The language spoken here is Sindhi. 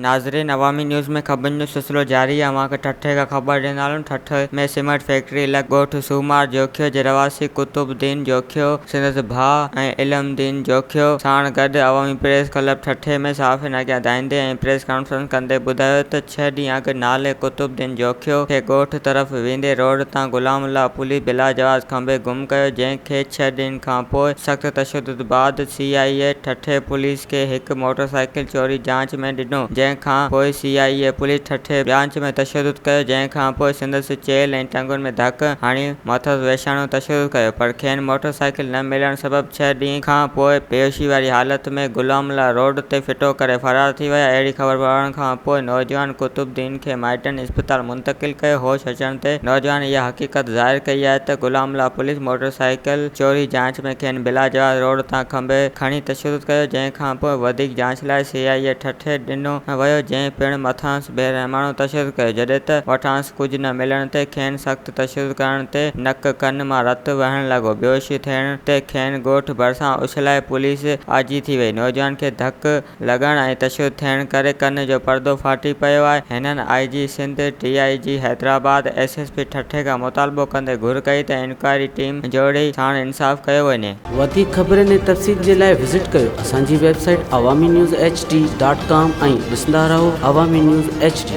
ناظرين عوامي نيوز ۾ خبرن جو سلسلو جاري آهي اوهان کي ٺٽي کان خبر ڏيندا هلون ٺٽي ۾ سيمينٽ فيڪٽري لڳ ڳوٺ سومار جوکيو جي رهواسي قطب الدين جوکيو سندس ڀاء ۽ علم الدين جوکيو ساڻ گڏ عوامي پريس ڪلب ٺٽي ۾ صحافين اڳيان دانهيندي ۽ پريس ڪانفرنس ڪندي ٻڌايو ته ڇهه ڏينهن اڳ نالي قطب الدين جوکيو کي ڳوٺ طرف ويندي روڊ تان غلام الله پوليس بلاجواز کنڀي گم ڪيو جنهن کي ڇهه ڏينهن کانپوء سخت تشدد بعد سي آء اي ٺٽي پوليس کي هڪ موٽر سائيڪل چوري جاچ ۾ ڏنو، جنهن کان پوء سي آء اي پوليس ٺٽي برانچ ۾ تشدد ڪيو، جنهن کان پوء سندس چيلهه ۽ ٽنگن ۾ ڌڪ هڻي مٿس وحشياڻو تشدد ڪيو پر کين موٽر سائيڪل نه ملڻ سبب ڇهه ڏينهن کان پوء بيهوشي واري حالت ۾ غلام الله روڊ تي ڦٽو ڪري فرار ٿي ويا، اهڙي خبر پوڻ کان پوء نوجوان قطب الدين کي مائٽن اسپتال منتقل ڪيو، هوش اچڻ تي نوجوان اها حقيقت ظاهر ڪئي آهي ته Ghulam Allah police motor cycle چوري جاچ ۾ کين بلاجواز روڊ تان کنڀي کڻي تشدد ڪيو، جنهن کان پوء وڌيڪ جاچ لاء سي آء اي ٺٽي ڏنو ويو، جنهن پڻ مٿانئس بي رحماڻو تشدد ڪيو، جڏهن ته وٽانئس ڪجهه نه ملڻ تي کين سخت تشدد ڪرڻ تي نڪ ڪن مان رت وهڻ لڳو، بيهوشي ٿيڻ تي کين ڳوٺ ڀرسان اڇلائي پوليس آجي ٿي وئي، نوجوان کي ڌڪ لڳڻ ۽ تشدد ٿيڻ ڪري ڪن جو پردو ڦاٽي پيو آهي، هنن I G Sindh, D I G Hyderabad, S S P ٺٽي کان مطالبو ڪندي گهر ڪئي ته انڪوائري ٽيم جوڙي ساڻ انصاف ڪيو وڃي. وڌيڪ خبرن ۽ تفصيل جي لاء وزٽ ڪيو اسان جي website Awami news H D dot com ۽ ڏسندا رهو عوامي نيوز ايڇ ڊي.